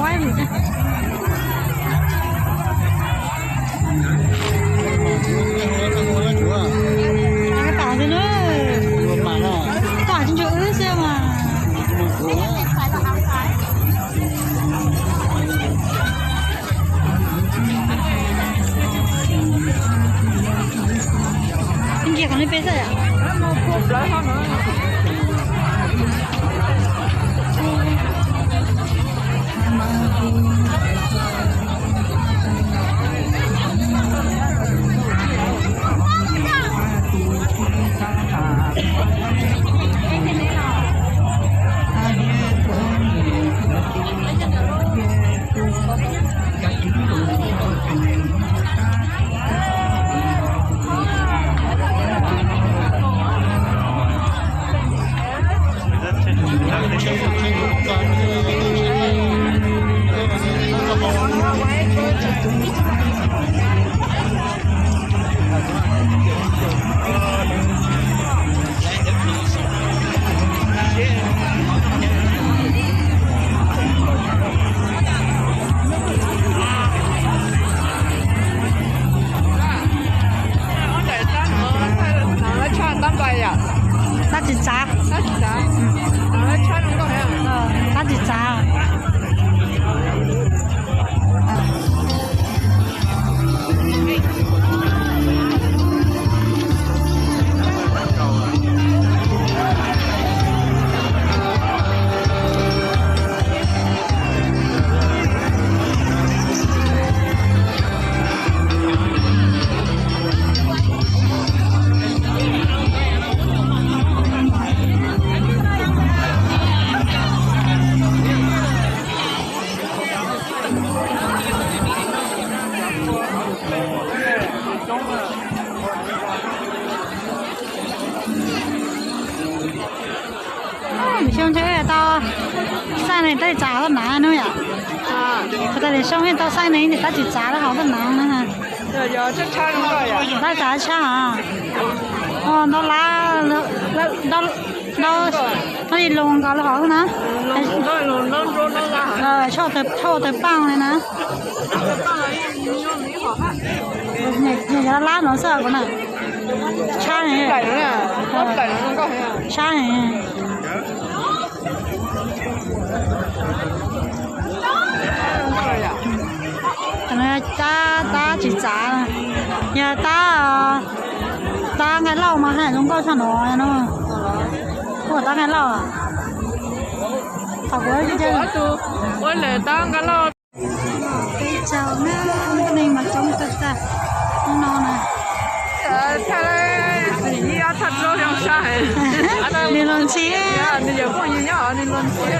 Cái tả thế nữa. Tả trên chỗ ướt xem mà. Nce còn lên pê sao vậy? Tab tsis txav. Tab tsis txav. Lwm xyoo ntshe tau xaj neeg tab tsis txav tau hnav no yom. Kuv tas lwm xyoo tau xaj neeg tab tsis txav tau hnav no. Tab txav tshaj os. Ntau lab, ntau, ntau li lus nkaus los hov na. Tshaj tawg paaj li na. Yog lab no xwb kuv na. Tshab heev. Tshab heev. Tab, tab tsis txav, yog tab, tab nqaij lauj mas hais zoo nkauj tshaj no no. Kuv tab nqaij lauj. Thaum kuv ua lawm tab nqaij lauj. Peb caug na, koj neeg mas coob tag tag no na. Nws los ntsib, nws cov phooj ywg nyob nws los ntsib.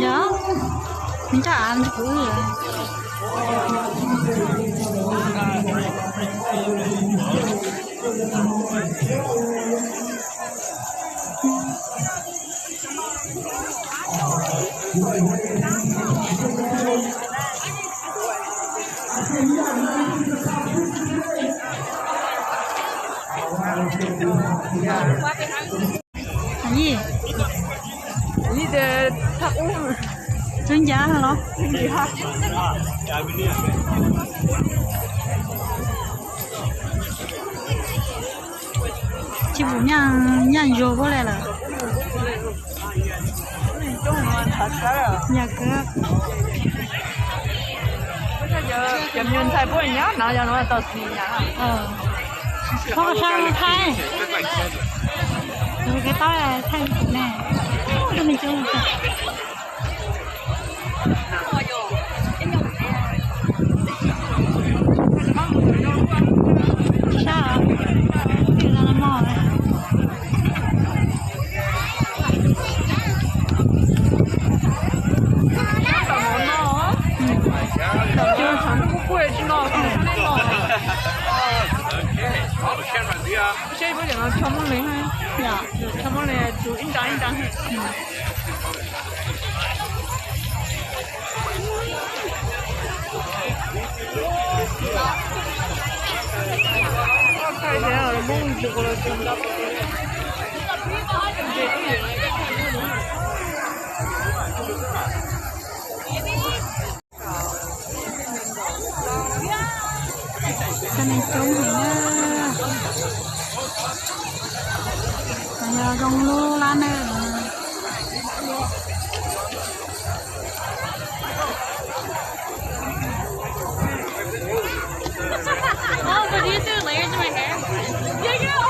Yog, nws coj av kuv. Ib, ib, thaj qub, twb ncab los. Tsis pum nyaj, nyaj ntsuag puab le lawm. Yog kawg. Cov me nyuam ntxhais puab nyob no yog no tau txiv nyob. Koj sab thaib. Kev tau thaij ne. Koj me coob. Sab, tig no mog. Ua cov no tshaj muaj leej, tshaj muaj leej, tsum ib nra ib nra. Cov neeg coob heev na. Yog zoo lub lab naj. Oh, so do you do layers in my hair? Yeah, yeah.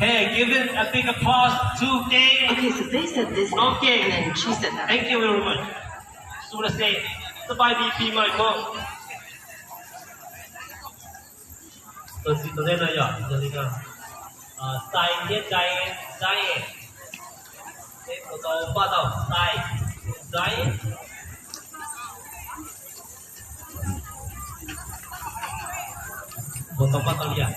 Hey, give it a big applause to Kay. Okay, so they said this, okay, and then she said that. Thank you very much. Su na se, สบายดีปีใหม่ koj. Tus ntxiv tus nej no yog yog li no. Xais thiab Ntsais, Ntsais. Tau paj tau Xais, Ntsais. Puas tau paj tau li yam?